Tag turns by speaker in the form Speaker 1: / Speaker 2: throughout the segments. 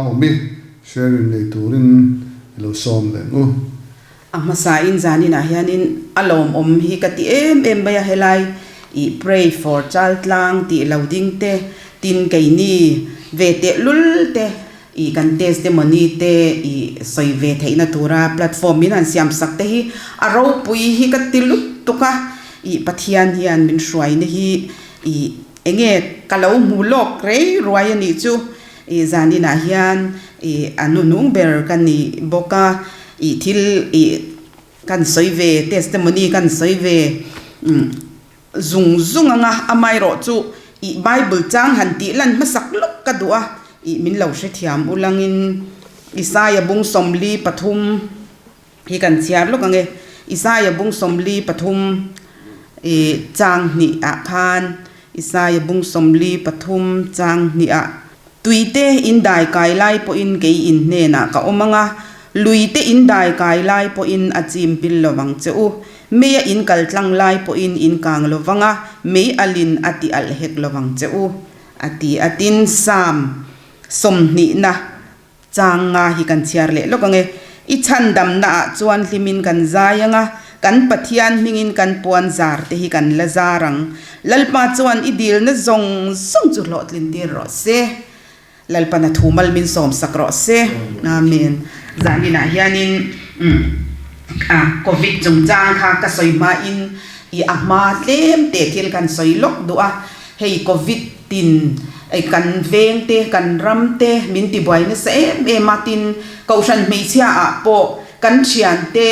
Speaker 1: Maawmi sharing nei turin i lo sawm leh ang u.
Speaker 2: A hmasain zaninah hianin a lawmawm hi ka ti em em mai a, helai i pray for Chaltlang tih lo ding te, tin keini ve tehlul te i kan testimony te i sawi ve theihna tura platform min han siam sak te hi a ropui hi ka ti lutuk a, i Pathian hian min hruaina hi i enge ka lo hmu lawk rei ruai a nih chu. I zaninah hian i a nunung ber ka ni bawk a, i thil i kan sawi ve, testimony kan sawi ve zung zung ang a, amaherawh chu i Bible chang han tih lan hmasak lawk ka duh a, i min lo hrethiam ulangin Isaia bung 43 hi kan chhiar lawk ang e, Isaia bung 43 i chang hnih ah khan Isaia bung 43 chang hnih ah Tuite in dai kai lai pawhin kei in hnenah ka awm ang a, luite in dai kai lai pawhin a chim pil lo vang che u. Meia in kal tlang lai pawhin in kang lo vang a, mei alin a ti alh hek lo vang che u, a ti a. Tin, Psalm sawmhnihna Chang nga hi kan chhiar leh lawk ang e. I chhandamna ah chuan hlimin kan zai ang a, kan Pathian hmingin kan puan zar te hi kan la zar ang. Lalpa chuan i dilna zawng zawng chu hlawhtlin tir rawh se. Lalpana thu mal min sawm sak rawh se. Amen. Zaninah hianin a Covid chungchang kha ka sawi hmain i a hma tlem teh thil kan sawi lawk duh a. Hei Covid tin kan veng te, kan ram te min ti buai nasa em em a, tin Kohhran hmeichhia ah pawh kan thian te,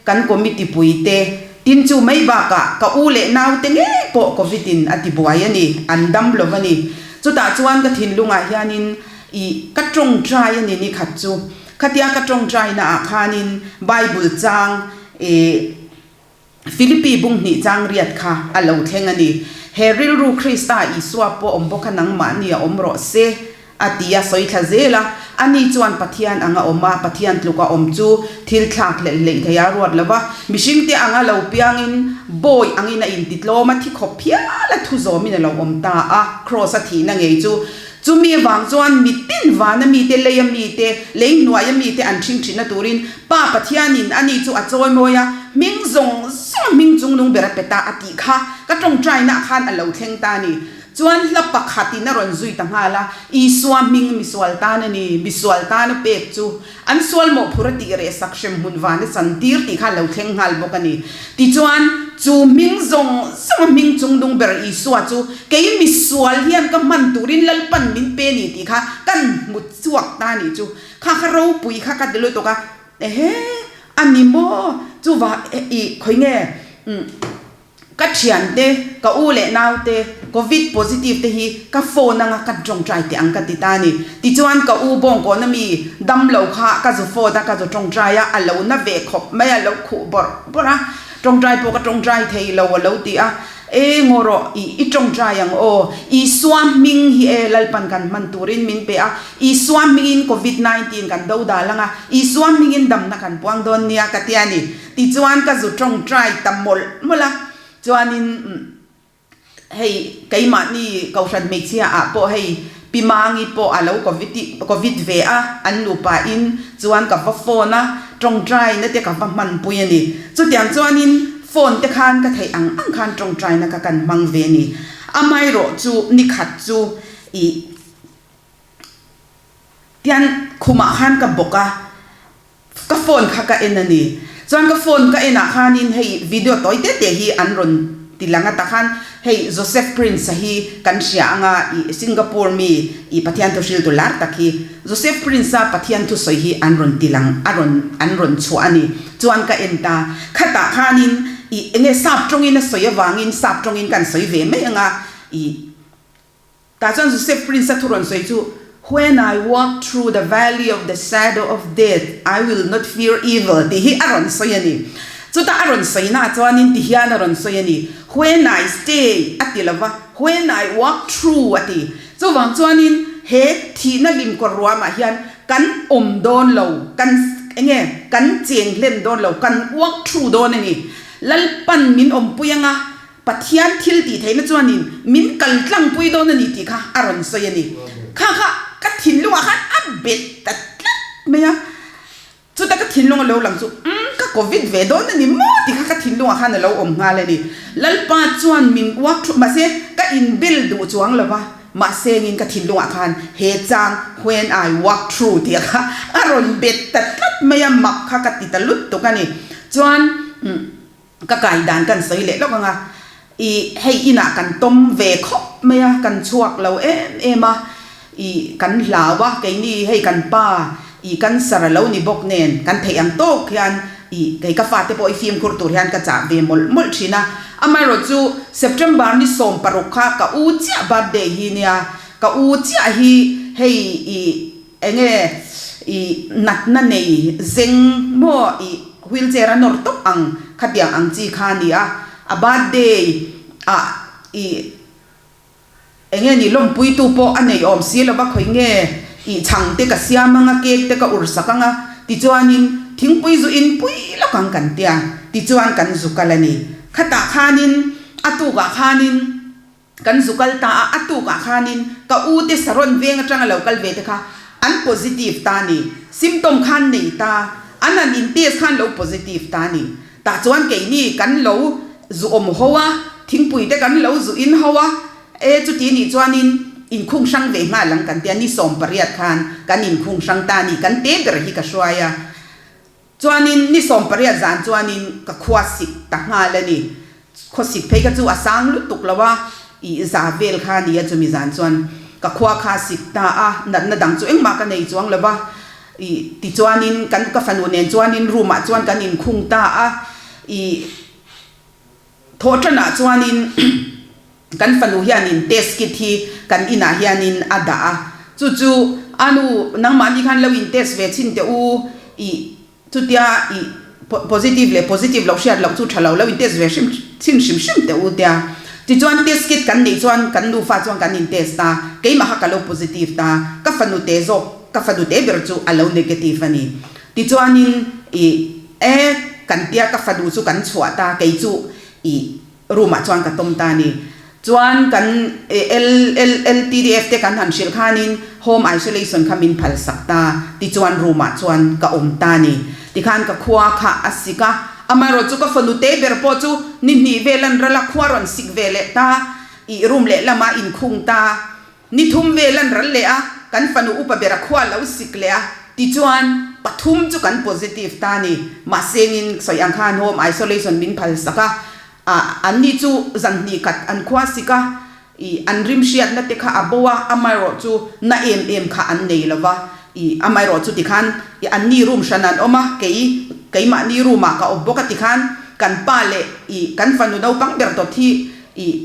Speaker 2: kan committee pui te, tin chu mai bakah ka u leh nau te ngei pawh Covid in a ti buai a ni, an dam lo a ni. Chutah chuan ka thinlungah hianin i ka tawngtai a ni ni khat chu. Khatia ka tawngtaina ah khanin Bible chang i Philippi bung hnih chang riat kha a lo thleng a ni. He rilru Krista Isua pawh awm bawk a nangmahni a awm rawh se, a ti a sawi thla zel a. Ani chuan Pathian anga awm a, Pathian tluka awm chu thil thlak hlelh hleih thei a ruat lo va. Mihringte anga lo piangin bawi angin a intitlawm a, thi khawp phial a thu zawmin a lo awm ta a, Kraws a thihna ngei chu Chumi avang chuan mitin vana mite, leia mite, lei hnuaia mite an ṭhingṭhitna turin Pa Pathianin ani chu a chawimawi a, hming zawng zawng hming chungnung ber a pe ta a tih kha ka ṭawngṭainaah khan a lo thleng ta a ni. Chuan hla pakhatin a rawn zui ta nghal a, Isua hming misual tan a ni, misual tana pek chu an sual mawhphur a tih reh sak hrem hmun van a chantir tih kha a lo thleng nghal bawk a ni. Tichuan, chu hming zawng zawnga hming chungnung ber Isua chu kei misual hian ka hman turin Lalpan min pe ni tih kha kan hmu chhuak ta a nih chu. Kha kha ropui kha ka ti lutuk a, ehe, a ni maw? Chuvah i khawi nge? Umm. Ka thiante, ka u leh naute Covid positive te hi ka phone anga ka tawngtai teh ang ka ti ta a ni. Tichuan ka u bawngkawn ami dam lo kha ka zu phone a, ka zu tawngtai a, a lo na ve khawp mai a, lo khuh bawrh bawrh a, tawngtai pawh ka tawngtai thei lo a lo ti a, E ngaw rawh, i i tawngtai ang aw, Isua hming hi e Lalpan kan hman turin min pe a, Isua hmingin Covid 19 kan do dal anga, Isua hmingin damna kan puang dawn nia ka ti a ni. Tichuan ka zu tawngtai ta mawlh mawlh a, chuanin hei keimahni Kohhran hmeichhia ah pawh hei Pi Mangi pawh a lo covid covid ve a, an nupa in chuan ka va phone a, tawngtai na te ka va hmanpui a ni. Chutiang chuanin phone te khan ka theih ang ang khan tawngtai na ka kan hmang ve a ni. Amaherawh chu nikhat chu ih tian khumah khan ka bawk a, Ka phone kha ka en a ni. Chuan ka phone ka en ah khanin hei video tawi te te hi an rawn ti lang a ta khan hei Joseph Prince a hi kan hria anga i Singapore mi i Pathian thu hriltu lar tak hi Joseph Prince a Pathian thusawi hi an rawn ti lang a rawn an rawn chhuah a ni. Chuan ka en ta khatah khanin i enge sap tawngin a sawi avangin sap tawngin kan sawi ve mai anga i Tah chuan Joseph Prince a thu rawn sawi chu, When I walk through the valley of the shadow of death, I will not fear evil tih hi a rawn sawi a ni. Chutah a rawn sawi naah chuanin ti hian a rawn sawi a ni, When I stay a ti lova, When I walk through a ti. Chuvang chuanin he thihna hlim kawr ruamah hian kan awm dawn lo, kan enge kan cheng hlen dawn lo, kan walk through dawn a ni. Lalpan min awmpui anga Pathian thil tih theihna chuanin min kal tlangpui dawn a ni tih kha a rawn sawi a ni. Kha kha ka thinlungah khan a bet ta tlat mai a. Chuta ka thinlung a lo lang chu, Umm, ka Covid ve dawn a ni maw? tih kha ka thinlungah khan a lo awm nghal a ni. Lalpa chuan min uak thup, mahse ka inbel duh chuang lo va, mahse ngin ka thinlungah khan he chang When I walk through tih kha a rawn bet ta tlat mai a, mak kha ka ti ta lut tuk a ni. Chuan, umm. Ka kai dan kan sawi leh lawk ang a, i hei inah kan tawm ve khawp mai a, kan chhuak lo em em a, i kan hlau a, keini hei kan pa i cancer a lo ni bawk nen kan theih ang tawk hian i kei ka fate pawh i fimkhur tur hian ka chah ve mawlh mawlh thin a. Amaherawh chu September ni 16 kha ka u chiah birthday hi nia, ka u chiah hi hei i Enge i natna nei zeng maw i wheelchair a nawr tawp ang khatiang ang chi kha a ni a, a birthday ah i enge ni lawmpuitu pawh a nei awm si lova khawi nge i chhang te ka siam anga cake te ka ur sak anga tichuanin thingpui zu in pui lawk ang kan tia tichuan kan zu kal a ni. Khatah khanin a tukah khanin. Kan zu kal ta a, a tukah khanin ka u te Saron veng atanga lo kal ve te kha an positive ta ni, symptom khan nei ta, an han in test khan lo positive ta ni. Tah chuan keini kan lo zu awm ho a, thingpui te kan lo zu in ho a, e chuti nih chuanin inkhung hrang ve nghal ang kan tia, ni 18 khan kan inkhung hrang ta ni, kan te ber hi ka hruai a. Chuanin ni 18 zan chuanin ka khua sik ta nghal a ni. Khaw sik phei kha chu a sang lutuk lo a, ih za vel kha a ni a chumi zan chuan ka khua kha a sik ta a, natna dang chu engmah ka nei chuang lo va. Ih tichuanin kan ka fanu nen chuanin room ah chuan kan inkhung ta a, ih thawhtanah chuanin Kan fanu hianin test kit hi kan inah hianin a dah a, chu chu a nu nangmahni khan lo in test ve chhin teh u, ih chutia ih positive leh positive loh hriat loh chu tha lo, lo in test ve hrim chhin hrim hrim teh u tia. Tichuan test kit kan neih chuan kan nufa chuan kan in test a, keimah kha ka lo positive ta, ka fanu te zawk ka fanu te ber chu a lo negative a ni. Tichuanin ih e kan tia ka fanu chu kan chhuah ta, kei chu ih Room ah chuan ka tawm ta a ni. Chuan kan LLTDF te kan han hrilh khanin home isolation kha min phal sak ta. Tichuan room ah chuan ka awm ta a ni. Tikhan ka khua kha a sik a, amaherawh chu ka fanu te ber pawh chu ni hnih vel an ral a, khua rawn sik ve leh ta. Ih room lehlamah inkhung ta. Ni thum vel an ral leh a, kan fanu upa ber a khua lo sik leh a, tichuan pathum chu kan positive ta a ni. Mahsengin sawi ang khan home isolation min phal sak a, ah an ni chu zan hnih khat an khua sik a, ih an rim hriatna te kha a bo a, amaherawh chu na em em kha an nei lo va, ih amaherawh chu tikhan ih an ni room hran an awm a, kei keimahni room ah ka awm bawk a tikhan kan pa leh ih kan fanu naupang ber dawt hi ih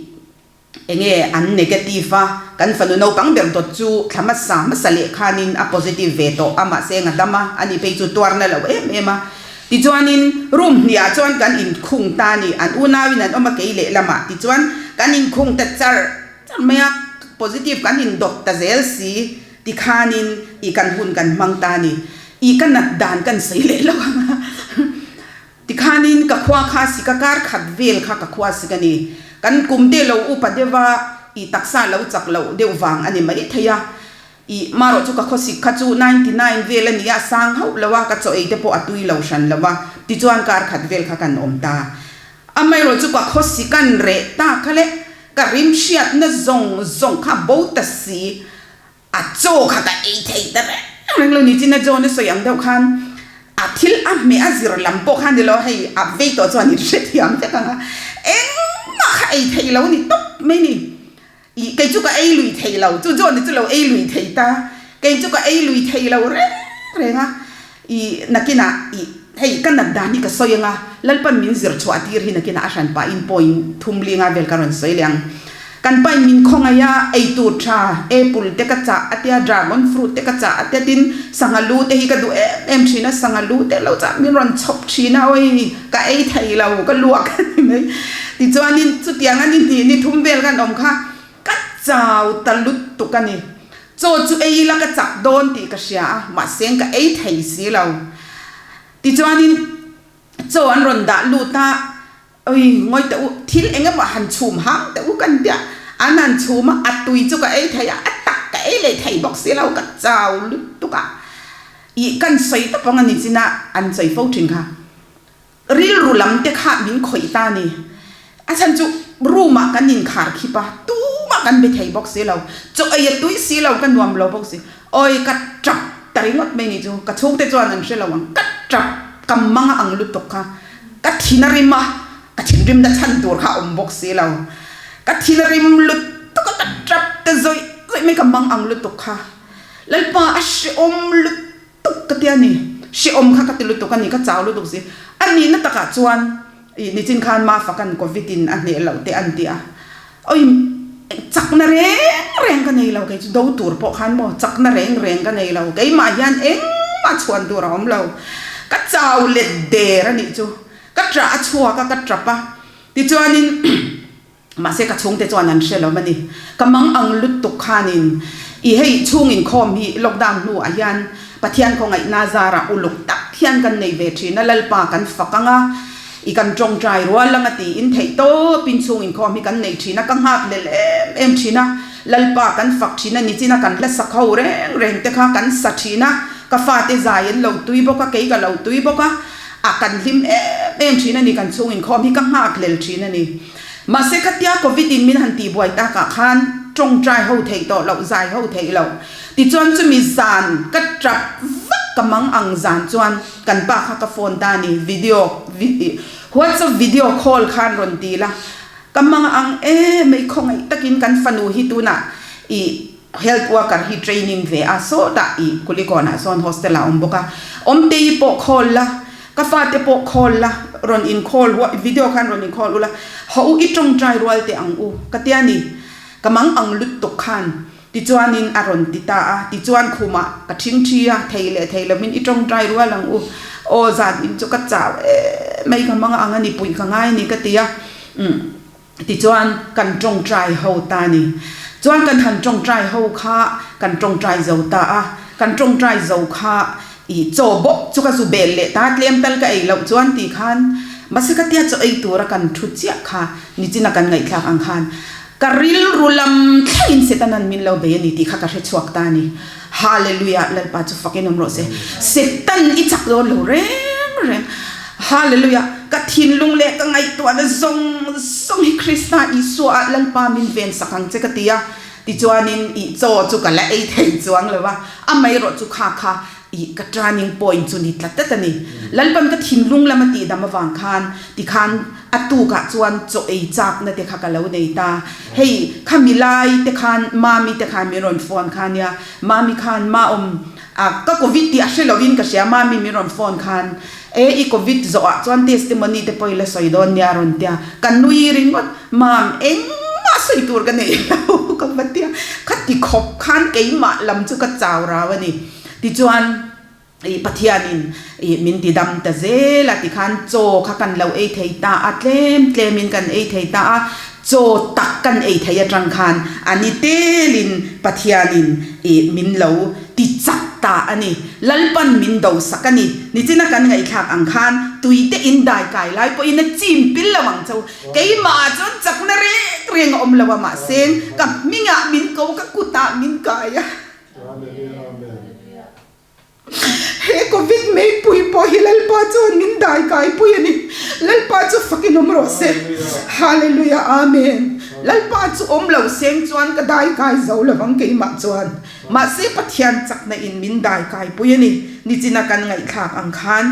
Speaker 2: Enge an negative a, kan fanu naupang ber dawt chu thla hmasa hmasa leh khanin a positive ve tawh a, mahse nga dam a, ani phei chu tuarna lo em em a. Tichuanin room hniah chuan kan inkhung ta a ni, an unauin an awm a kei lehlamah tichuan kan inkhung ta char char mai a, positive kan indawt ta zel si tikhanin i kan hun kan hmang ta a ni, i ka nat dan kan sawi leh lo ang a. Tikhanin ka khua kha sik a, kar khat vel kha ka khua sik a ni. Kan kum te lo upa deuh a, i taksa lo chak loh deuh vang a ni mai thei a. I marawh chu ka khaw sik kha chu 99 vel a ni a, sang hauh lo a, ka chaw ei te pawh a tui lo hran lo a. Tichuan kar khat vel kha kan awm ta. Amaherawh chu ka khaw sik an reh ta kha le, ka rim hriatna zawng zawng kha bo ta si. A chaw kha ka ei thei ta reng reng lo ni chin a John a sawi ang deuh khan a thil a hmeh a zir lam pawh kha ni lo hei a vei tawh chuan i hrethiam vek ang a engmah kha ei thei lo ni tawp mai ni ih kei chu ka ei lui thei lo chu John chu lo ei lui thei ta kei chu ka ei lui thei lo reng reng a ih nakinah ih hei ka nat dan hi ka sawi ang a Lalpan min zir chhuah tir hi nakinah a hran pahin point thum linga vel ka rawn sawi leh ang. Kan pain min khawngaih a, ei tur tha, apple te ka chah a tia, dragon fruit te ka chah a tia, tin sangha lu te hi ka duh em em thin a, sangha lu te lo chah min rawn chhawp thin a, awi ka ei thei lo, ka luak a ni mai. Tichuanin chutiang a ni hnih ni thum vel kan awm kha ka chau ta lutuk a ni. Chaw chu ei ila ka chak dawn tih ka hria a, mahse ka ei thei si lo. Tichuanin chaw an rawn dah lut a, Oi, ngawi teh u, thil eng emaw han chhum hang teh u kan tia, an han chhum a, a tui chu ka ei thei a, a tak ka ei leh thei bawk si lo, ka chau lutuk. lutuk a, ih kan sawi tawp ang a ni chin a, an sawi fo thin kha. Rilru lam te kha min khawih ta a ni. A chhan chu room ah kan inkhar khip a, tumah kan be thei bawk si lo. Chaw ei a tui si lo, ka nuam lo bawk si. Awi ka tap ta ringawt mai ni chu, ka chhungte chuan an hre lo ang. Ka tap, ka mang a ang lutuk kha. Ka thin a rim a, ka thinrimna chhan tur kha a awm bawk si lo. Ka thin a rim lutuk a, ka tap ta zawih zawih mai, ka mang ang lutuk kha. Lalpa a hrehawm lutuk. tuk ka ti a ni, hrehawm kha ka ti lutuk a ni, ka chau lutuk si. A nihna takah chuan ih nichin khan Mafakan Covid in a hneh loh te an ti a, awi chakna reng reng ka nei lo kei chu do tur pawh khan maw chakna reng reng ka nei lo, keimah hian engmah chhuan tur a awm lo, ka chau let der a nih chu, ka ṭah a chhuak a ka ṭap a, tichuanin. Mahse ka chhungte chuan an hre lo a ni. Ka mang ang lutuk khanin i hei chhung inkhawm hi lockdown hnuah hian Pathian khawngaihna zarah uluk tak hian kan nei ve thin a, Lalpa kan fak ang a, i kan tawngtai rual ang a tiin theih tawpin chhung inkhawm hi kan nei thin a, ka nghakhlel em em thin a, Lalpa kan fak thin a, nichina kan hla sak ho reng reng te kha kan sa thin a, ka fate zai an lo tui bawk a, kei ka lo tui bawk a, a kan hlim em em thin a ni, kan chhung inkhawm hi ka nghakhlel thin a ni. Mahse khatia Covid in min han tihbuai takah khan tawngtai ho theih tawh loh, zai ho theih loh. Tichuan chumi zan ka tap vak ka mang ang zan chuan kan pa kha ka phone ta a ni, video whatsapp video call khan rawn ti la, ka mang ang em mai khawngaih takin kan fanu hi tunah ih health worker hi training ve a sawtah ih Kulikawnah sawn hostel ah a awm bawk a, Awmtei pawh call la, Ka fate pawh call la, rawn in call huah, video khan rawn in call ula, haw u i tawngtai rual teh ang u, ka tia ni. Ka mang ang lutuk khan tichuanin a rawn ti ta a, tichuan khumah ka thing thi a, thei leh thei lovin i tawngtai rual ang u, aw zan in chu ka chau em mai, ka mang ang a ni, puih ka ngai a ni ka ti a, umm. Tichuan, kan tawngtai ho ta ni. Chuan kan han tawngtai ho kha kan tawngtai zo ta a, kan tawngtai zo kha i chaw bawk chu ka zu bel leh ta, tlem tal ka ei loh chuan ti khan mahse ka tia chaw ei tura kan thu chiah kha nichina kan ngaihthlak ang khan ka rilru lam thlengin Setanan min lo bei a ni tih kha ka hre chhuak ta a ni. Hallelujah Lalpa chu fakin awm rawh se. Setan i chak dawn lo reng reng. Hallelujah ka thinlung leh ka ngaihtuahna zawng zawng hi Krista Isua ah Lalpa min ven sak ang che ka ti a. Tichuanin ih chaw chu ka la ei thei chuang lo a, amaherawh chu kha kha ih ka turning point chu ni tlat tlat a ni. Lalpan ka thinlung lama tihdam avang khan tikhan A tukah chuan chaw ei chakna te kha ka lo nei ta. Hei, khami lai te khan Mami te khan min rawn phone kha nia. Mami khan Maawm, a ka covid tih a hre lovin ka hria, Mami min rawn phone khan e i covid zawhah chuan testimony te pawh i la sawi dawn nia a rawn tia. Ka nui ringawt, Mam, engmah sawi tur ka nei lo ka va tia. Khati khawp khan keimah lam chu ka chau rau a ni. Tichuan. Ih Pathianin ih min ti dam ta zel a tikhan chaw kha kan lo ei thei ta a, tlem tlemin kan ei thei ta a, chaw tak kan ei thei atang khan a ni telin Pathianin ih min lo ti chak ta a ni. Lalpan min do sak a ni. Nichina kan ngaihthlak ang khan tuite in dai kai lai pawhin a chim pil lo ang cho. Keimah ah chuan chakna reng reng a awm lo a mahse ka hmingah min ko ka kutah min kai a. He Covid meipui pawh hi Lalpa chuan min dai kaipui a ni. Lalpa chu fakin awm rawh se. Hallelujah Amen. Lalpa chu awm lo seng chuan ka dai kai zo lovang keimah chuan. Mahse Pathian chakna in min dai kaipui a ni. Nichina kan ngaihthlak ang khan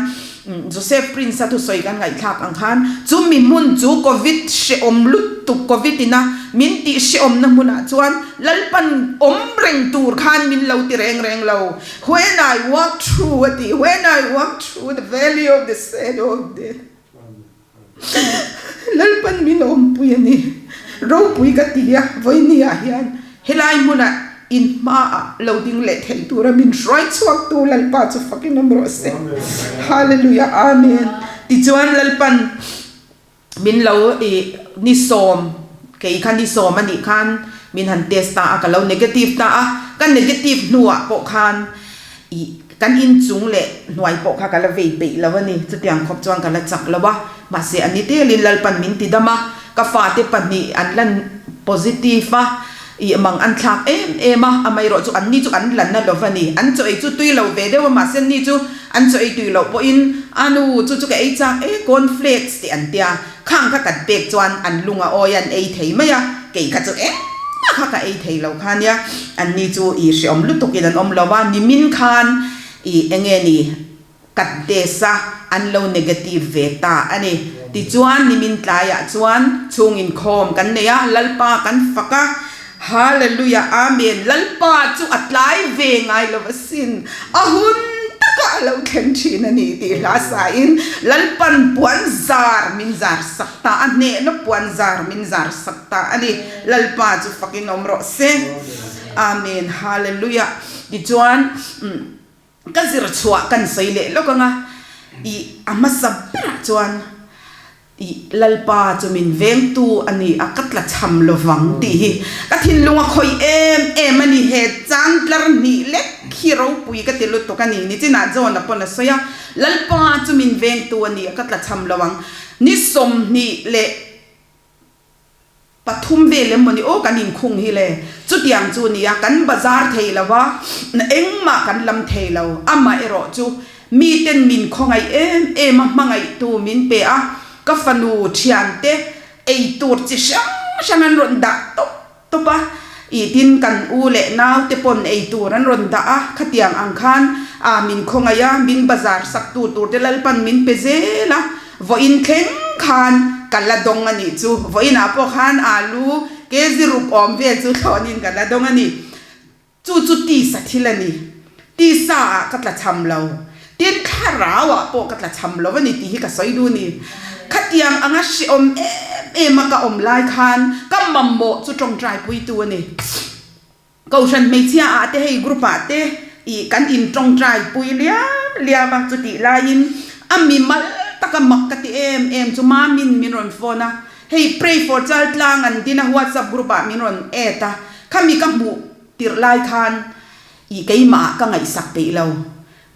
Speaker 2: Joseph Prince a thusawi kan ngaihthlak ang khan chumi hmun chu Covid hrehawm lutuk Covid ina min tih hrehawmna hmunah chuan Lalpan awm reng tur khan min lo ti reng reng lo. When I walk through a ti, when I walk through the valley of the shadow of death. Lalpan min awmpui a ni. Ropui ka ti a, vawinia hian helai hmunah in hmaah lo ding leh thei tura min hruai chhuaktu Lalpa chu fakin awm rawh se. Hallelujah Amen. Tichuan Lalpan min lo i ni sawm, kei kha ni sawm a nih khan min han test ta a, ka lo negative ta a, ka negative hnuah pawh khan i kan inchung leh hnuai pawh kha ka la vei peih lo a ni, chutiang khawp chuan ka la chak lo a, mahse a ni telin Lalpan min ti dam a, ka fate pahnih an la positive a. I mang an thlak em em a, amaherawh chu anni chu an la na lo va ni. An chaw ei chu tui lo ve deuh a, mahse anni chu an chaw ei tui loh pawhin a nu chu chu ka ei chak e, cornflakes tih an tia, khang kha kan pek chuan an lung a awi a, an ei thei mai a, kei kha chu engmah kha ka ei thei lo kha nia, anni chu i hreawm lutukin an awm lo a, nimin khan i enge ni. Ka test a, an lo negative ve ta a ni. Tichuan, nimin tlaiah chuan chhung inkhawm kan nei a, Lalpa kan fak a, Hallelujah, Amen, Lalpa chu a tlai ve ngai lo asin, a hun taka a lo thleng thin a ni tih hla sain Lalpan puan zar min zar sak ta a, hnehna puan zar min zar sak ta a ni. Lalpa chu fakin awm rawh se. Amen, Hallelujah. Tichuan, Ka zir chhuah kan sawi leh lawk ang a, i a hmasa berah chuan i Lalpa chu min vengtu a ni a, ka tla chham lo vang tih hi ka thinlung a khawih em em a ni. He chang tlar hnih lek hi ropui ka ti lutuk a ni. Nichinah John a pawn a sawi a, Lalpa chu min vengtu a ni a, ka tla chham lo ang. Ni 20 leh. 3 vel em mawni aw kan inkhung hi le, chutiang chu nia kan bazar thei lo a, engmah kan lam thei lo, amah erawh chu miten min khawngaih em em a hmangaihtu min pe a, ka fanu thiante ei tur chi hrang hrang an rawn dah tawp tawp a, ih tin kan u leh naute pawn ei tur an rawn dah a, khatiang ang khan a min khawngaih a, min bazar sak tu tur te Lalpan min pe zel a. Vawiin thleng khan ka la dawng a nih chu. Vawiinah pawh khan alu kg ruk awm vel chu thlawnin ka la dawng a ni. Chu chu tisa thil a ni. Tisa ah ka tla cham lo. Tin thlarau ah pawh ka tla cham lo a ni tih hi ka sawi duh a ni. Khatiang anga hrehawm em em a ka awm lai khan ka mamawh chu tawngtai puitu a ni. Kohhran hmeichhia ah te hei group ah te ih kan in tawngtai pui liam liam a, chutih laiin a mi mal taka mak ka ti em em chu Mamin min rawn phone a, hei pray for Chaltlang an din a whatsapp group ah min rawn add a, khami ka hmuh tirh lai khan ih keimah ah ka ngaihsak peih lo.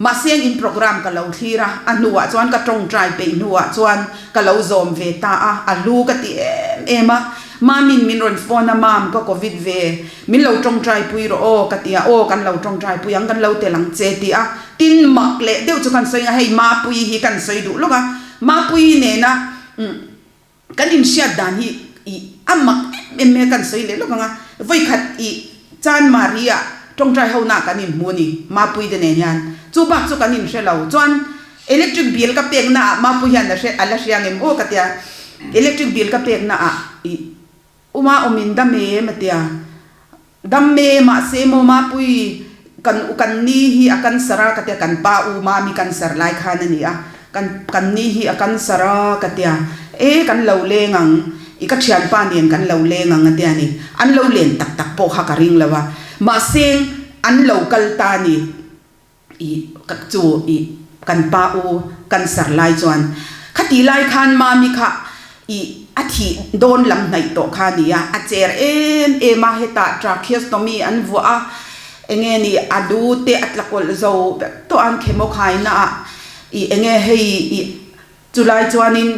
Speaker 2: Mahse in program ka lo thlir a, a hnuah chuan ka tawngtai peih hnuah chuan ka lo zawm ve ta a, a hlu ka ti em em a, Mamin min rawn phone a, Mam ka covid ve, min lo tawngtai pui rawh aw ka ti a, aw kan lo tawngtai pui ang, kan lo tel ang che ti a, tin mak leh deuh chu kan sawi a, hei Mapuii hi kan sawi duh lawk a, Mapuii nena umm Kan inhriat dan hi i a mak em em mai a, kan sawi leh lawk ang a, vawikhat i Chan Maria tawngtai ho na kan inhmu a ni, Mapui te nen hian. Chu bak chu kan inhre lo. Chuan electric bill ka pek na ah Mapui hian a hre a la hria ngem aw ka tia, electric bill ka pek na ah i Uma awm in dam em a tia, dam e mahse maw Mapui kan u kan ni hi a cancer a ka tia, kan pa u Mami cancer lai khan a ni a, kan kan ni hi a cancer a ka tia, e kan lo leng ang i ka thianpa nen kan lo leng ang a tia ni, an lo len tak tak pawh kha ka ring lo a, mahse an lo kal ta a ni. I ka chu i kan pa u cancer lai chuan khati lai khan mami kha i a thih dawn lam hnaih tawh kha a ni a, a cher em em a, hetah tracheostomy an vuah a, enge ni a lu te a tla kawlh zo vek tawh a an chemo khaina ah i enge hei i Chulai chuanin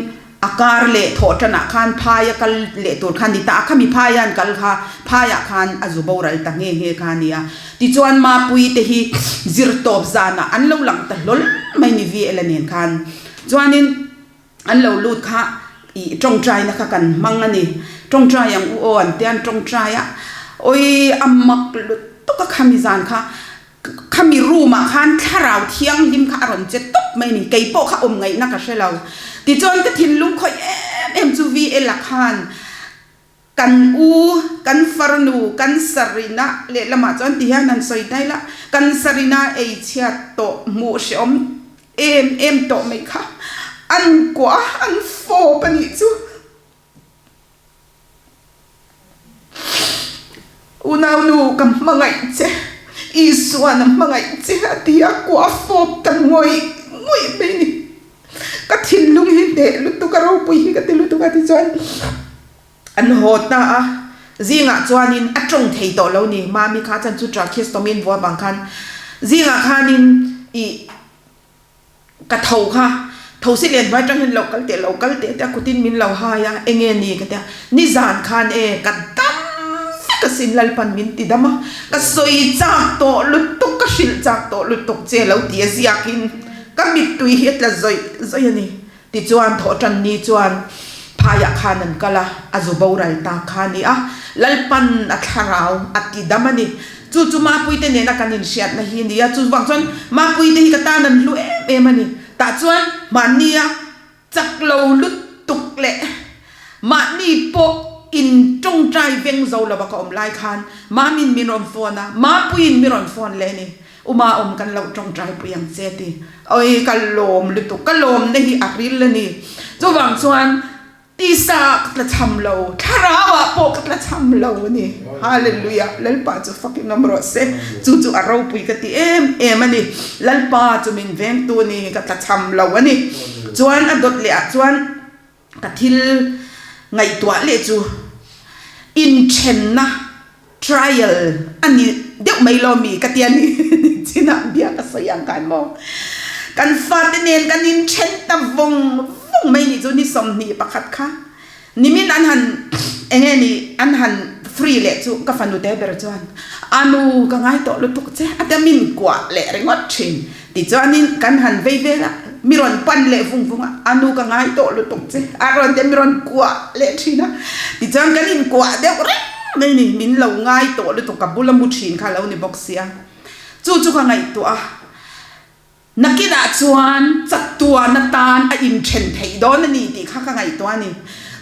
Speaker 2: a kar leh thawh tanah khan phai a kal leh tur kha a ni ta a, khami phaia an kal kha phaiah khan a zu boral ta nghe nghe kha a ni a. Tichuan Mapui te hi zir tawp zanah an lo lang ta hlawl mai ni VL-a nen khan. Chuanin an lo lut kha ih tawngtaina kha kan hmang a ni. Tawngtai ang u aw an tia an tawngtai a, awi a mak lutuk a khami zan kha. Khami room ah khan thlarau thianghlim kha a rawn che tawp mai a ni, kei pawh kha awm ngaihna ka hre lo. Tichuan ka thinlung khawih em em chu VL-a khan kan u, kan farnu, kan sarina lehlamah chuan ti hian han sawi ta ila, kan sarina ei chhiat tawh hmuh hrehawm em em tawh mai kha an kuah a, an fawp a nih chu. Unaunu ka hmangaih che, Isuan a hmangaih che a ti a, kuah fawp ta ngawih ngawih mai ni. Ka thinlung hi hneh lutuk a, ropui hi ka ti lutuk a tichuan an haw ta a, zingah chuanin a tawng thei tawh lo ni, Mami kha chuan chu tracheostomy an vuah vang khan zingah khanin ih Ka tho kha, tho si len hmai tang hian lo kal teh lo kal teh tia kutin min lo hai a, enge ni ka tia, nizan khan e ka dam vek asin Lalpan min ti dam a, ka sawi chak tawh lutuk, ka hrilh chak tawh lutuk che lo ti a ziakin ka mittui hi a tla zawih zawih a ni. Tichuan thawhṭan ni chuan phaiah khan an kal a, a zu boral ta kha a ni a, Lalpan a thlarau a ti dam a ni. Chu chu Mapuite nena kan inhriatna hi a ni a, chuvang chuan Mapuite hi ka tan an hlu em em a ni. Tah chuan mahnia chak lo lutuk leh mahni pawh in tawngtai veng zo lova ka awm lai khan Mamin min rawn phone a, Mapuiin min rawn phone leh a ni. Uma awm kan lo tawngtai pui ang che ti. Oi ka lawm lutuk, ka lawmna hi a ril a ni. Chuvang chuan tisa ah ka tla cham lo, thlarau ah pawh ka tla cham lo a ni. Hallelujah, Lalpa chu fakin awm rawh se. Chu chu a ropui ka ti em em a ni. Lalpa chu min vengtu a ni, ka tla cham lo a ni. Chuan a dawt leh ah chuan ka thil ngaihtuah leh chu inthenna trial a ni deuh mai lo mi ka ti a ni chinah bia ka sawi ang khan maw kan fate nen kan inthen ta vawng vawng mai nih chu ni 21 kha nimin an han enge ni an han free leh chu ka fanu te ber chuan a nu ka ngai tawh lutuk che a tia min kuah leh ringawt thin Tichuanin kan han vei vel a, mi rawn pan leh vung vung a, a nu ka ngai tawh lutuk che, a rawn ti a, mi rawn kuah leh thin a. Tichuan kan inkuah deuh reng mai ni, min lo ngai tawh lutuk, ka bula mu thin kha a lo ni bawk sia. Chu chu ka ngaihtuah a, nakinah chuan chatuan atan a inthen theih dawn a ni tih kha ka ngaihtuah a ni.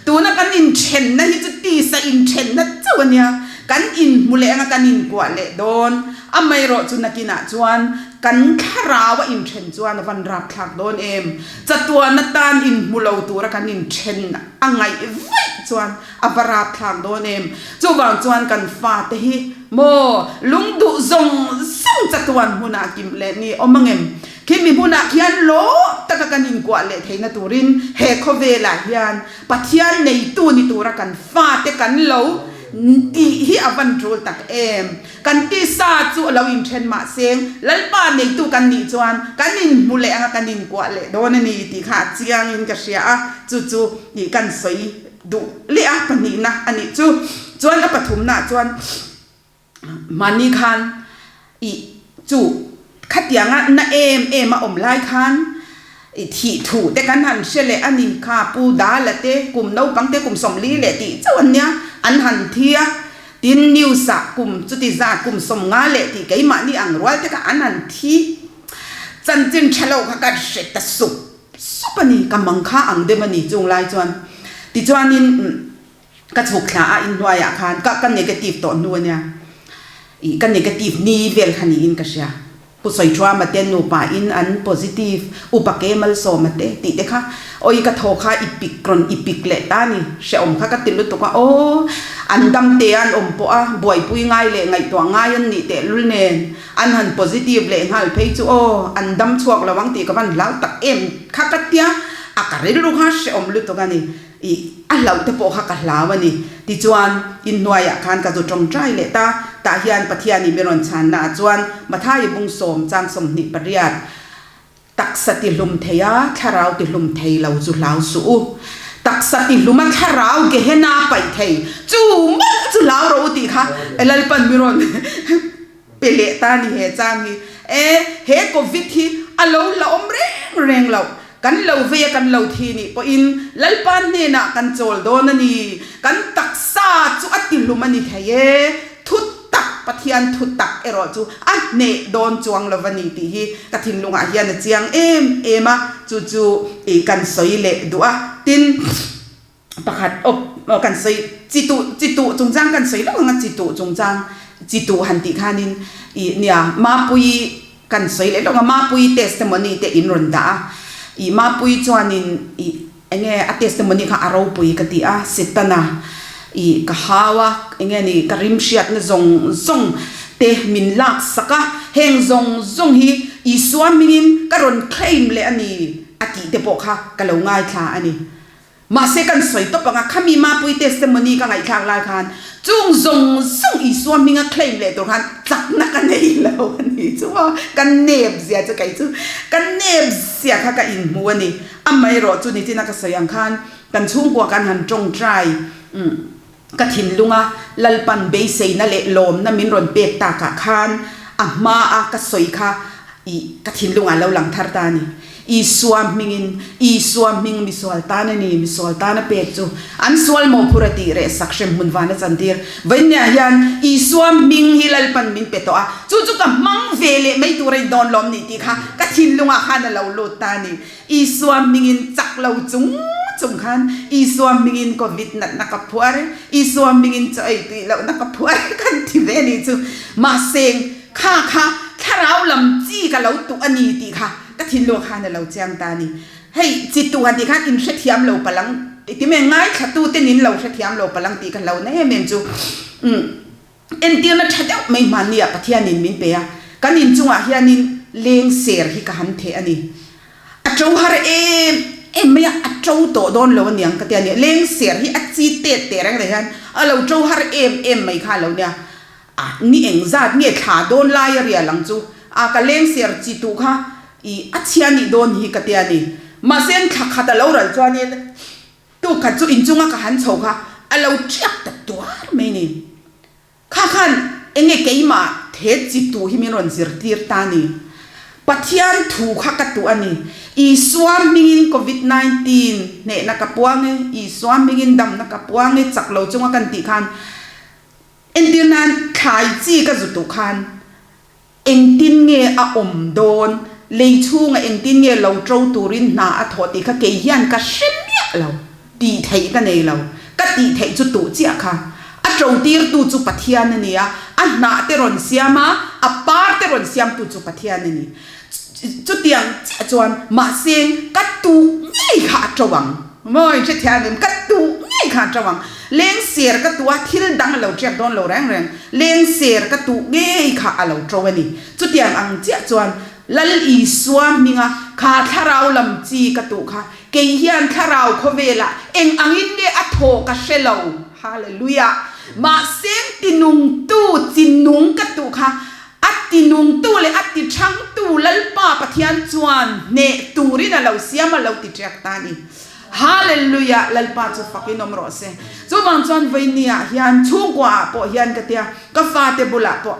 Speaker 2: Tuna kan inthenna hi chu tisa inthenna chauh a nia, kan inhmu leh anga kan inkuah leh dawn, amaherawhchu nakinah chuan Kan thlarau a inthen chuan a van rapthlak dawn em? Chatuan atan inhmu lo tura kan inthen a ngaih vaih chuan a va rapthlak dawn em? Chuvang chuan kan fate hi maw lungduh zawng zawng chatuan hmunah kim leh ni awm ang em? Khimi hmunah khian lawm taka kan inkuah leh theihna turin he khawvelah hian Pathian neitu ni tura kan fate kan lo tih hi a van tul tak em? Kan tisa chu a lo inthen mah seng, Lalpa neitu kan nih chuan kan inhmu leh anga kan inkuah leh dawn a ni tih kha a chiangin ka hria a, chu chu ih kan sawi duh leh a pahnihna a nih chu. Chuan a pathumnaah chuan mahni khan ih chu khatianga na em em a awm lai khan I thih thu te kan han hre leh a ni kha Pu Dala te kum naupang te kum 40 leh tih chauh an nia an han thi a, tin news ah kum chuti zat kum 50 leh tih keimahni ang rual te kha an han thi chanchin tha lo kha ka hre ta sup sup a ni ka mang kha ang dem a ni chung lai chuan tichuanin ka chhuk thla a inhnuaiah khan ka ka negative tawh hnu a nia ih ka negative ni vel kha niin ka hria. Pu Sawiṭhuama te nupa in an positive, Upa ke Malsawma te tih te kha awi ka thaw kha i pik rawn i pik leh ta ni, hrehawm kha ka ti lutuk a aw, an dam te an awm pawh a, buaipui ngai leh ngaihtuah ngai an nih tehlul nen an han positive leh nghal phei chu aw, an dam chhuak lo ang tih ka van hlau tak em kha ka tia, a ka rilru kha hrehawm lutuk a ni. Ih, a hlauh te pawh kha ka hlau a ni. Tichuan, inhnuaiah khan ka zu tawngtai leh ta. Tah hian Pathianin mi rawn chhanna ah chuan Mathaia bung sawm chang 28, Taksa tihlum thei a, thlarau tihlum thei lo chu hlau suh u. Taksa tihlum a, thlarau Gehenna paih thei chu mawlh chu hlau rawh u tih kha Lalpan mi rawn pe leh ta a ni he chang hi. E, he Covid hi a lo la awm reng reng loh. Kan lo vei a kan lo thi nih pawhin Lalpa hnenah kan chawl dawn a ni. Kan taksa chu a tihlum a ni thei e. Thu tak, Pathian thu tak erawh chu a hneh dawn chuang lo va ni tih hi ka thinlungah hian a chiang em em a, chu chu kan sawi leh duh a. Tin, pakhat awp kan sawi chi tuh chi tuh chungchang kan sawi lawk ang a chi tuh chungchang chi tuh han tih khanin ih nia Mapuii kan sawi leh lawk ang a Mapuii testimony te in rawn dah a ih Mapuii chuanin ih eng nge a testimony kha a ropui ka ti a Setana ih ka hau a eng nge ni ka rim hriatna zawng zawng te min lak sak a heng zawng zawng hi Isua hmingin ka rawn claim leh a ni a tih te pawh kha ka lo ngaithla a ni. Mahse kan sawi tawp ang a, khami Mapui testimony ka ngaihthlak lai khan chung zawng zawng Isua hminga claim leh tur khan chakna ka nei lo a ni chu maw, ka nep zia chu kei chu ka nep zia kha ka inhmu a ni. Amaherawh chu nichina ka sawi ang khan kan chhungkua kan han tawngtai. Ka thinlunga Lalpan beiseina leh lawmna min rawn pek takah khan a hmaa ka sawi kha i ka thinlungah lo lang thar ta a ni. Isua hmingin, Isua hming misual tan a ni, misual tana pek chu an sual mawhphur a tih reh sak hrem hmun van a chantir. Vawiinniah hian Isua hming hi Lalpan min pe tawh a, chu chu ka hmang ve leh mai tur a indawn lawm ni tih kha ka thinlungah khan a lo lut ta a ni. Isua hmingin chak lo chung chung khan Isua hmingin Covid natna ka phuar, Isua hmingin chaw ei tui lohna ka phuar kan ti ve ni chu. Mahse kha kha thlarau lam chi ka lo tuh a ni tih kha ka thinlung khan a lo chiang ta a ni. Hei chi tuh han tih khan in hrethiam lo palang ti mai ngaithlatu ten in lo hrethiam lo palang tih ka hlo na em em chu. Umm entirna tha deuh mai hmanni ah Pathianin min pe a, kan inchungah hianin leng ser hi ka han theh a ni. A to har em em mai a, a to tawh dawn lo aniang ka ti a ni. Leng ser hi a chi tet teh reng reng hian a lo to har em em mai kha a lo nia. A ni eng zat nge thla dawn lai a rial ang chu a ka leng ser chi tuh kha i a chhia nih dawn hi ka ti a ni. Mahse thla khat a lo ral chuanin tuk khat chu inchunga ka han chho kha a lo tiak ta tuar mai ni. Kha khan enge keimah the chi tuh hi min rawn zirtir ta ni. Pathian thu kha ka tuh a ni. Isua hmingin Covid 19 hnehna ka puang e, Isua hmingin damna ka puang e chak lo chunga kan tih khan entir nan thlai chi ka zu tuh khan Engtin nge a awm dawn? Lei chhunga engtin nge lo ṭo turin hna a thawh tih kha kei hian ka hre miah lo. Tih theih ka nei lo. Ka tih theih chu tuh chiah kha. A ṭo tirtu chu Pathian a ni a, a hnah te rawn siam a, a par te rawn siamtu chu Pathian a ni. Chutiang chiah chuan mahse ka tuh ngei kha a ṭo ang. Maw in hrethiam em? Ka tuh ngei kha a ṭo ang. Leng ser ka tuh a, thil dang a lo ṭiak dawn lo reng reng. Leng ser ka tuh ngei kha a lo ṭo a ni. Chutiang ang chiah chuan Lal Isua hminga kha thlarau lam chi ka tuh kha kei hian thlarau khawvelah eng angin nge a thaw ka hre lo. Hallelujah! Mahse tinungtu chi nung ka tuh kha A tinungtu leh a tichhangtu Lalpa Pathian chuan hneh turin a lo siam a lo ti ṭiak ta a ni. Hallelujah! Lalpa chu fakin awm rawh se. Chuvang chuan vawinia hian chhungkua ah pawh hian ka tia, ka fate bulah pawh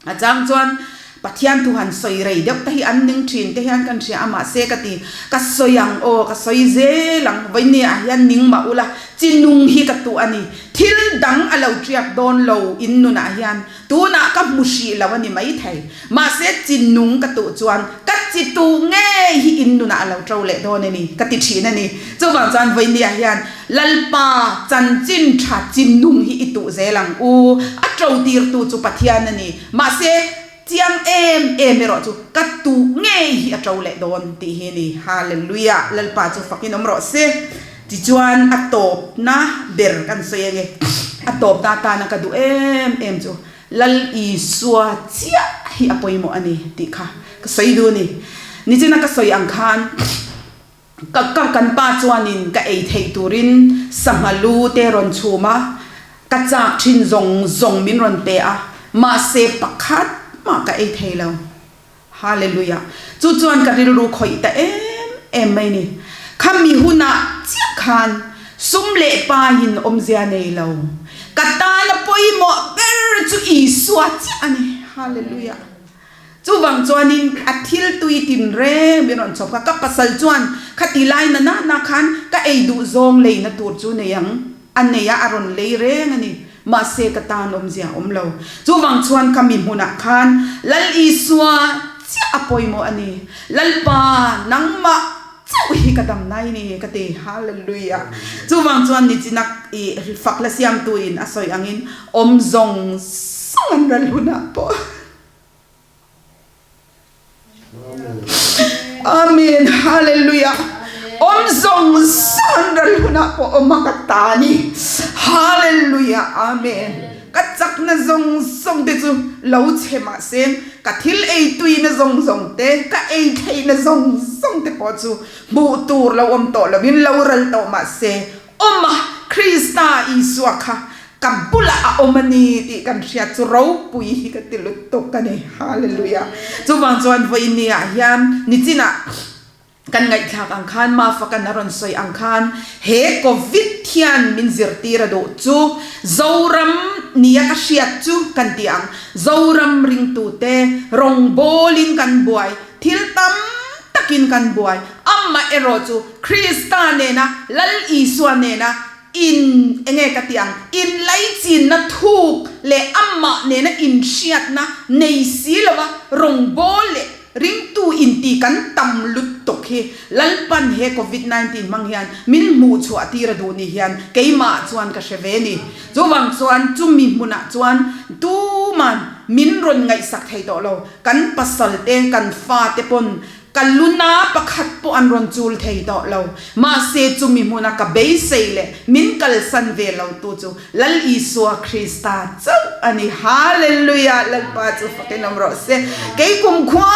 Speaker 2: a chang chuan Pathian thu han sawi rei deuh te hi an ning ṭhin te hian kan hria a, mahse ka ti, ka sawi ang aw, ka sawi zel ang, vawinia ah hian ning mah ula, chi nung hi ka tuh a ni. Thil dang a lo ṭiak dawn lo in nunah hian Tunah ka hmu hrih lo a ni maithei. Mahse chi nung ka tuh chuan ka chi tuh ngei hi in nunah a lo ṭo leh dawn a ni, ka ti ṭhin a ni. Chuvang chuan vawinia hian Lalpa chanchin ṭha chi nung hi i tuh zel ang u. A ṭo tirtu chu Pathian a ni. Mahse chiang em em erawh chu ka tuh ngei hi a ṭo leh dawn tih hi a ni. Hallelujah! Lalpa chu fakin awm rawh se. Tichuan a tawpna ber kan sawi ange, a tawpna atana ka duh em em chu Lal Isua chiah hi a pawimawh a ni tih kha ka sawi duh a ni. Nichina ka sawi ang khan ka ka kan pa chuanin ka ei theih turin sangha lu te rawn chhum a, ka chak thin zawng zawng min rawn pe a, mahse pakhat mah ka ei thei lo. Hallelujah! Chu chuan ka rilru khawih ta em em mai ni. Khami hunah chiah khan sum leh paiin awmzia nei lo. Ka tana pawimawh ber chu Isua chiah a ni. Hallelujah! Chuvang chuanin a thil tui tin reng min rawn chhawp kha. Ka pasal chuan khati lai na na na khan ka ei duh zawng leina tur chu nei ang. A nei a, a rawn lei reng a ni. Mahse ka tan awmzia a awm lo. Chuvang chuan ka mi hmunah khan Lal Isua chiah a pawimawh a ni. Lalpa, nangmah chauh hi ka dam nai ni ka ti. Hallelujah! Chuvang chuan nichinak i fak la siamtuin a sawi angin awm zawng zawng an ral hunah pawh. Amen Hallelujah Awm zawng zawng an ral hunah pawh awm a ka ta a ni Hallelujah Amen Ka chakna zawng zawng te chu lo chhe mahse ka thil ei tuina zawng zawng te ka ei theihna zawng zawng te pawh chu hmuh tur lo awm tawh lovin lo ral tawh mahse Awm a, Krista Isua kha ka bulah a awm a ni tih kan hriat chu ropui hi ka ti lutuk a ni. Hallelujah! Chuvang chuan vawiin ah hian nichinah kan ngaihthlak ang khan, Mafaka'n a rawn sawi ang khan he Covid. hian min zirtir a duh chu Zoram nia ka hriat chu kan ti ang. Zoram ringtute rawngbawlin kan buai, thil tam takin kan buai. Amaherawh chu Krista nena, Lal Isua nena in enge ka ti ang, inlaichinna thuk leh amah nena inhriatna nei si lova rawngbâwl leh ringtu inti kan tam lutuk hi Lalpan he Covid 19 hmang hian min hmuh chhuah tir a duh ni hian keimah chuan ka hre ve ni. Chuvang chuan chumi hmunah chuan tuman min rawn ngaihsak thei tawh lo, kan pasal te, kan fate pawn Ka luna pakhat pawh an rawn chul thei tawh lo. Mahse chumi hmuna ka beisei leh min kalsan ve lo tu chu Lal Isua Krista chauh a ni. Hallelujah! Lalpa chu fakin awm rawh se. Kei kumkhua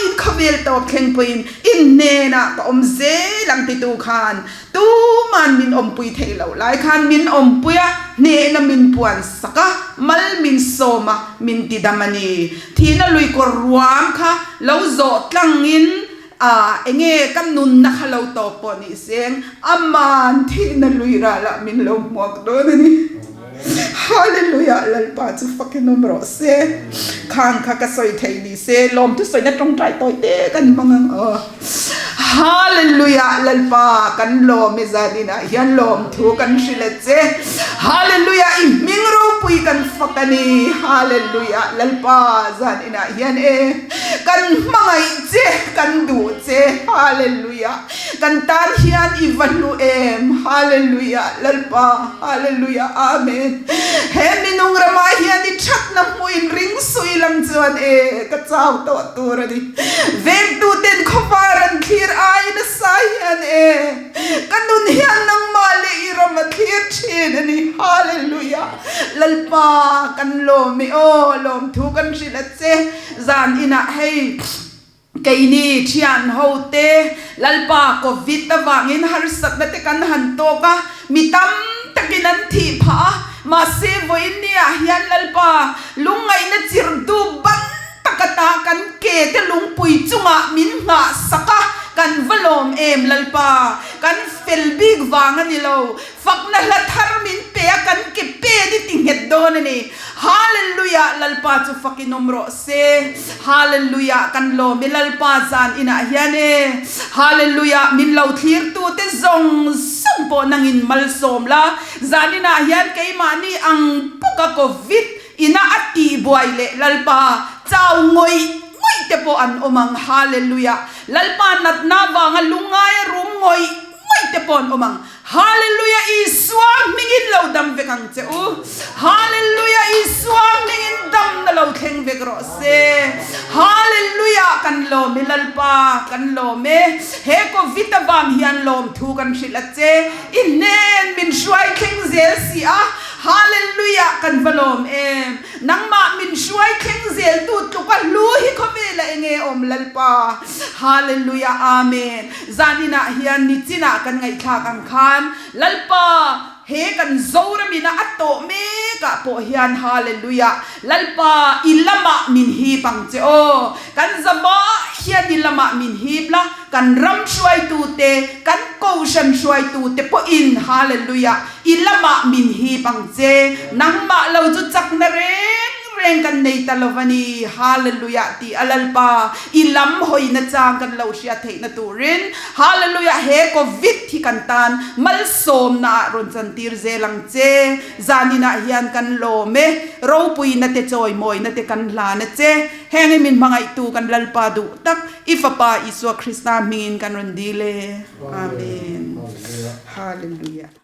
Speaker 2: in khawvel tawp thleng pawhin in hnenah ka awm zel ang titu khan tuman min awmpui thei lo lai khan min awmpui a, hnehna min puan sak a, mal min sawm a, min tidam a ni. Thihna lui kawr ruam kha lo zawh tlangin a enge ka nunna kha lo tawp pawh ni seng, aman thihna lui ralah min lo hmuak dawn a ni. Hallelujah Lalpa chu fakin awm rawh se. Khang kha ka sawi thei ni se, lawmthu sawina tawngtai tawi te kan hmang ang aw. Hallelujah Lalpa kan lawm i zaninah hian lawmthu kan hrilh a che. Hallelujah i hming ropui kan fak a ni. Hallelujah Lalpa zaninah hian e kan hmangaih che kan duh che. Hallelujah kan tan hian i va hlu em. Hallelujah Lalpa Hallelujah Amen. He minung ramah hian i thatna hmuin ring sui lang chuan e ka chau tawh tur a ni. Vengtuten khawvar an thlir ai nasa hian e, ka nun hian nangmah leh i ram a thlir thin a ni. Hallelujah! Lalpa kan lawm i aw, lawmthu kan hrilh a che. Zan inah hei keini thian ho te Lalpa Covid avangin harsatna te kan han tawk a, mi tam takin an thih phah a, mahse vawiin niah hian Lalpa lungngaihna chirhtu ban Takata kan ke te lungpui chungah min nghah sak a, kan va lawm em Lalpa, kan fel bik vang a ni lo, fakna hla thar min pe a kan ke pen i ti nghet dawn a ni. Hallelujah Lalpa chu fakin awm rawh se. Hallelujah kan lawm e Lalpa zan inah hian e. Hallelujah min lo thlir tu te zawng zawng pawh nangin malsawm la, zan inah hian keimahni ang bawk a covid Ina a tihbuai leh Lalpa chau ngawih ngawih te pawh an awm ang. Hallelujah! Lalpa natna vanga lungngaia rum ngawih ngawih te pawh an awm ang. Hallelujah! Isua hmingin lo dam vek ang che u. Hallelujah! Isua hmingin damna lo thleng vek rawh se. Hallelujah! Kan lawm e Lalpa, kan lawm e. He Covid avang hian lawmthu kan hrilh a che. I hnen min hruai thleng zel si a. Hallelujah kan va lawm em! Nangmah min hruai thleng zel tu tluk a hlu hi khawvela enge awm Lalpa? Hallelujah Amen Zaninah hian nichinah kan ngaihthlak ang khan Lalpa he kan Zoramina a tawh mekah pawh hian Hallelujah Lalpa i lamah min hip ang che aw kan zavah hian i lamah min hip la kan ram hruaitute kan kohhran hruaitute pawhin Hallelujah I lamah min hip ang che, nangmah lo chu chakna reng reng kan nei ta lo va ni, Hallelujah tih a Lalpa i lam hawina chang kan lo hriat theihna turin, Hallelujah he Covid hi kan tan malsawmna ah rawn chantir zel ang che, zaninah hian kan lawm e, ropuina te chawimawina te kan hlan a che, heng i min hmangaihtu kan Lalpa duh tak i Fapa Isua Krista hmingin kan rawn dil e, Amen. Hallelujah.